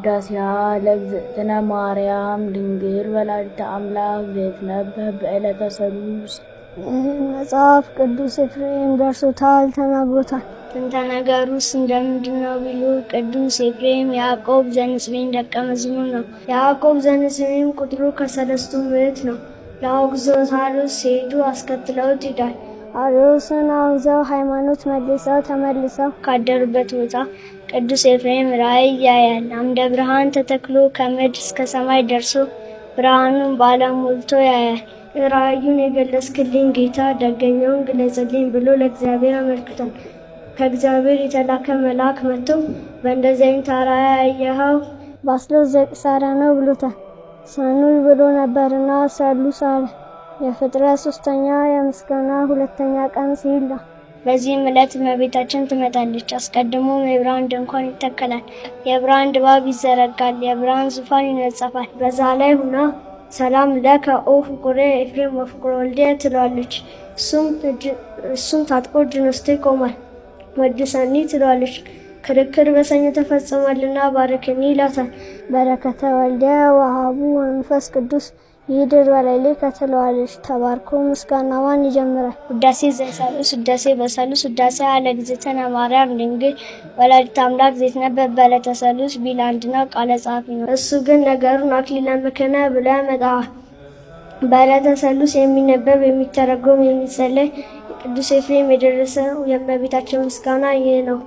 ውዳሴሃ ለእግዝእትነ ማርያም ድንግል ወላዲተ አምላክ ዘይትነበብ በዕለተ ሰሉስ። ይህን መጽሐፍ ቅዱስ ኤፍሬም ደርሶታል፣ ተናግሮታል። ጥንተ ነገሩስ እንደምንድን ነው ቢሉ፣ ቅዱስ ኤፍሬም ያዕቆብ ዘንጽቢን ደቀ መዝሙር ነው። ያዕቆብ ዘንጽቢን ቁጥሩ ከ300 ነው። ለአውግዞተ አርዮስ ሲሄዱ አስከትለውት ይሄዳል። አርዮስን አውግዘው ሃይማኖት መልሰው ተመልሰው ካደሩበት ቦታ ቅዱስ ኤፍሬም ራእይ ያያል። አምደ ብርሃን ተተክሎ ከምድር እስከ ሰማይ ደርሶ ብርሃኑን በዓለም ሞልቶ ያያል። ራእዩን የገለጽክልኝ ጌታ፣ ደገኛውን ግለጽልኝ ብሎ ለእግዚአብሔር አመልክቷል። ከእግዚአብሔር የተላከ መልአክ መጥቶ በእንደዚህ አይነት ራእይ ያየኸው ባስልዮስ ዘቂሳርያ ነው ብሎታል። ሰኑይ ብሎ ነበርና ሰሉስ አለ። የፍጥረት ሶስተኛ የምስጋና ሁለተኛ ቀን ሲል ነው። በዚህም ዕለት እመቤታችን ትመጣለች። አስቀድሞም የብርሃን ድንኳን ይተከላል፣ የብርሃን ድባብ ይዘረጋል፣ የብርሃን ዙፋን ይነጸፋል። በዛ ላይ ሁና "ሰላም ለከ ኦ ፍቁርየ ኤፍሬም ወፍቁረ ወልድየ" ትለዋለች። እሱም ታጥቆ እጅ ነስቶ ይቆማል። "ወድሰኒ" ትለዋለች። ክርክር በሰኞ ተፈጽሟልና ባርክኒ ይላታል። "በረከተ ወልድየ ወአቡ ወመንፈስ ቅዱስ ይኅድር በላዕሌከ" ትለዋለች። ተባርኮ ምስጋናዋን ይጀምራል። ውዳሴ ዘሰሉስ፣ ውዳሴ በሰሉስ። ውዳሴ ለእግዝእትነ ማርያም ድንግል ወላዲተ አምላክ ዘይትነበብ በዕለተ ሰሉስ ቢል አንድ ነው፣ ቃለ ጸሐፊ ነው። እሱ ግን ነገሩን አክሊለ ምክነ ብሎ ያመጣዋል። በዕለተ ሰሉስ የሚነበብ፣ የሚተረጎም፣ የሚጸለይ ቅዱስ ኤፍሬም የደረሰው የእመቤታችን ምስጋና ይህ ነው።